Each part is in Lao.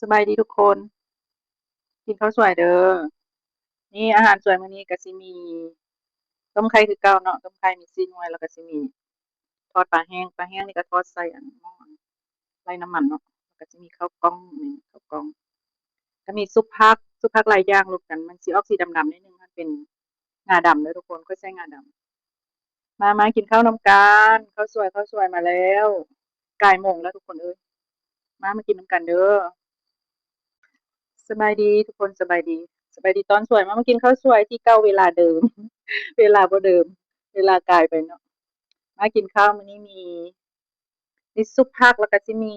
ສະບາຍດີທຸກຄົນ ກິນເຂົ້າສວຍເດີ. ນີ້ອາຫານສວຍມື້ນີ້ກະຊິມີຕົ້ມໄຂ່ຄືເກົ່າເນາະ, ຕົ້ມໄຂ່ມີສີ່ໜ່ວຍ ແລ້ວກະຊິມີທອດປາແຫ້ງ, ປາແຫ້ງນີ້ກະທອດໃສ່ອັນໝໍ້ ໄລ່ນ້ຳມັນເນາະ, ແລ້ວກະຊິມີເຂົ້າກ່ອງ ເຂົ້າກ່ອງ ກະມີຊຸບຜັກ, ຊຸບຜັກຫຼາຍຢ່າງລົມກັນ ມັນຊິອອກສີດຳໆໜ້ອຍໜຶ່ງ ມັນເປັນງາດຳເດີທຸກຄົນ, ຂ້ອຍໃສ່ງາດຳ. ມາ ມາກິນເຂົ້ານຳກັນ. ເຂົ້າສວຍ ເຂົ້າສວຍມາແລ້ວ. ກາຍໂມງແລ້ວທຸກຄົນເອີຍ. ມາ ມາກິນນຳກັນເດີ. ສະບາຍດີທຸກຄົນ, ສະບາຍດີ, ສະບາຍດີຕອນສວຍ. ມາ ມາກິນເຂົ້າສວຍທີ່ເກົ່າ ເວລາເດີມ, ເວລາບໍ່ເດີມ, ເວລາກາຍໄປເນາະ. ມາກິນເຂົ້າ, ມື້ນີ້ມີ ມີຊຸບຜັກ ແລ້ວກະຊິມີ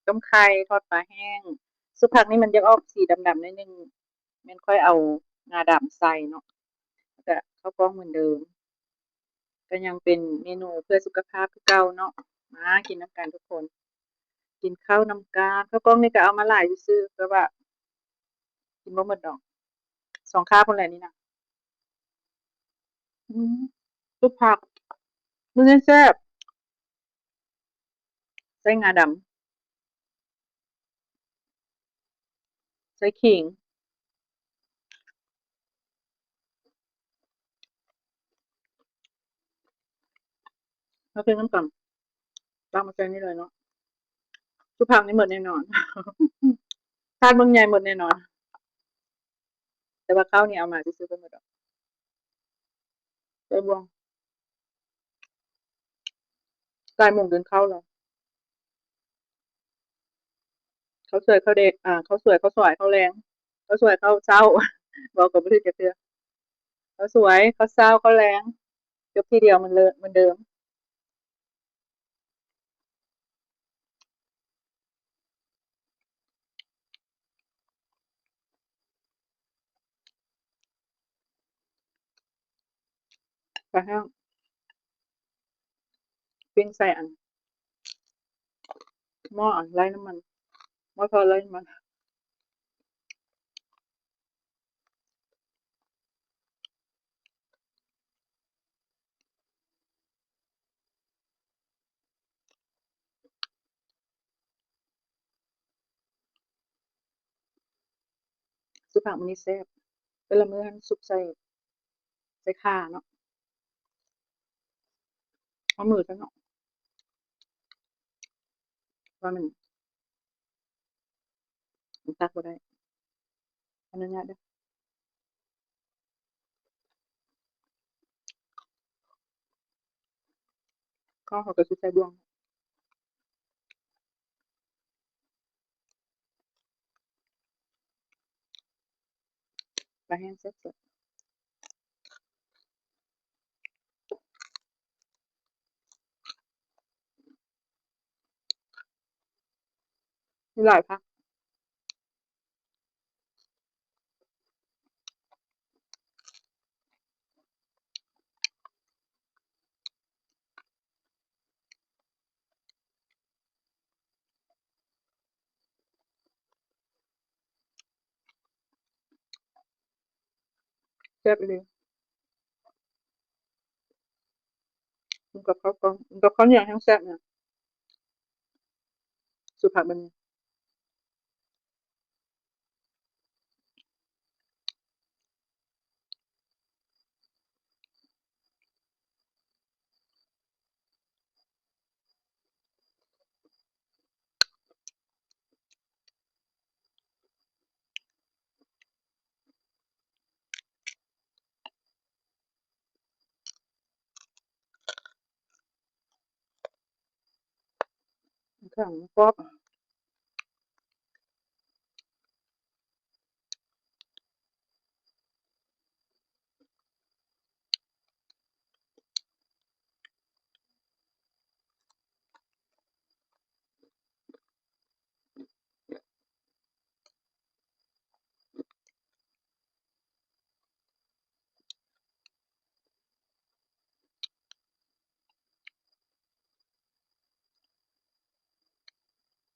ຕົ້ມໄຂ່ ທອດປາແຫ້ງ. ຊຸບຜັກນີ້ມັນຢາກອອກສີດຳໆໜ້ອຍໜຶ່ງ ແມ່ນຂ້ອຍເອົາງາດຳໃສ່ເນາະ, ແລ້ວກະເຂົ້າກ່ອງເໝືອນເດີມ. ກະຍັງເປັນເມນູເພື່ອສຸຂະພາບຄືເກົ່າເນາະ. ມາກິນນຳກັນທຸກຄົນ, ກິນເຂົ້ານຳກັນ. ເຂົ້າກ່ອງນີ້ກະເອົາມາຫຼາຍຊື່ໆ ແຕ່ວ່າກິນບໍ່ໝົດດອກ, ສອງຄາບພຸ້ນແຫຼະນີ້ນະ. ອືມ ຊຸບຜັກມື້ນີ້ແຊບ. ໃສ່ງາດຳ ໃສ່ຂີງ ມາກິນນຳກັນ. ຕັກມາໃສ່ນີ້ເລີຍເນາະ. ຊຸບຜັກນີ້ໝົດແນ່ນອນ, ທາດເບິ່ງໃຫຍ່ໝົດແນ່ນອນ. ແຕ່ວ່າເຂົ້ານີ້ເອົາມາຊື່ໆ ໄປໝົດດອກ. ໄປບ່ວງ. ກາຍໂມງກິນເຂົ້າແລ້ວ. ເຂົ້າສວຍ ເຂົ້າແດງ ອາ ເຂົ້າສວຍ ເຂົ້າສວຍ ເຂົ້າແລງ ເຂົ້າສວຍ ເຂົ້າເຊົ້າ ເວົ້າກໍບໍ່ຖືກຈັກເທື່ອ. ເຂົ້າສວຍ ເຂົ້າເຊົ້າ ເຂົ້າແລງ ຈົບທີດຽວ ມັນເລີດ ມັນເດີມ. ປາແຫ້ງ ປີ້ງໃສ່ອັນ ໝໍ້ອັນໄລ່ນ້ຳມັນ ໝໍ້ທອດໄລ່ນ້ຳມັນ. ຊຸບຜັກມື້ນີ້ແຊບ, ແຕ່ລະມື້ຫັ້ນຊຸບໃສ່ ໃສ່ຂ່າເນາະ. ເອົາມືຊະເນາະ ວ່າມັນ ມັນຕັກບໍ່ໄດ້ ອະນຸຍາດເດີ. ເຂົ້າເຮົາກະຊິໃສ່ບ່ວງ. ປາແຫ້ງແຊບໆ ມີຫຼາຍຜັກ. ແຊບອີ່ຫຼີ ກິນກັບເຂົ້າກ່ອງ ກິນກັບເຂົ້າໜຽວແຮງແຊບນະ ສູດຜັກແບບນີ້. ແຂງກອບ. ແ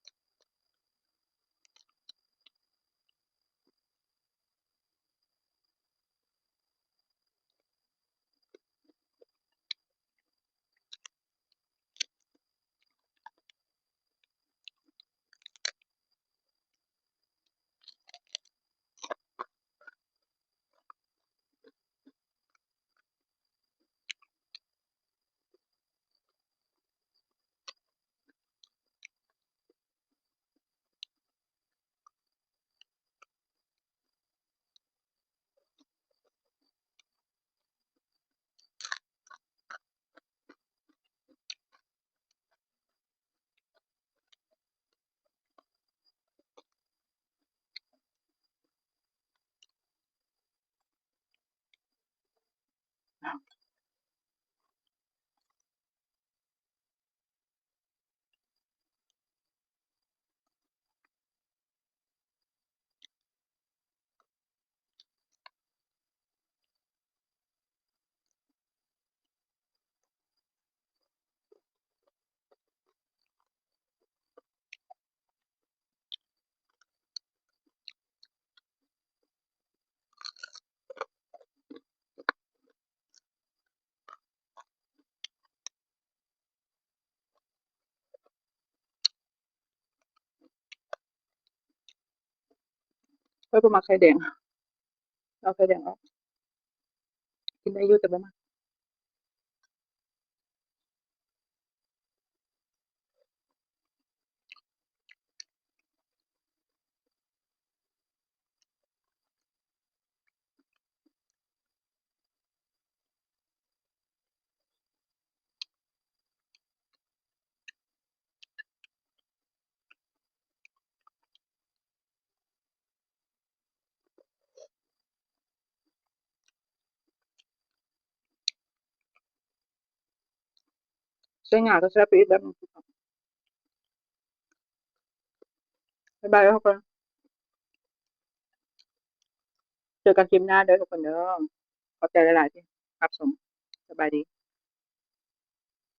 ຂ້ອຍບໍ່ມັກໄຂ່ແດງ ເອົາໄຂ່ແດງອອກ ກິນໄດ້ຢູ່ ແຕ່ບໍ່ມັກ. ໃສ່ຫຍ້າກໍແຊບໄປອີກແບບໜຶ່ງ. ບາຍບາຍທຸກຄົນ ເຈີກັນຄລິບໜ້າເດີທຸກຄົນເດີ. ຂອບໃຈຫຼາຍໆທີ່ຮັບຊົມ. ສະບາຍດີ.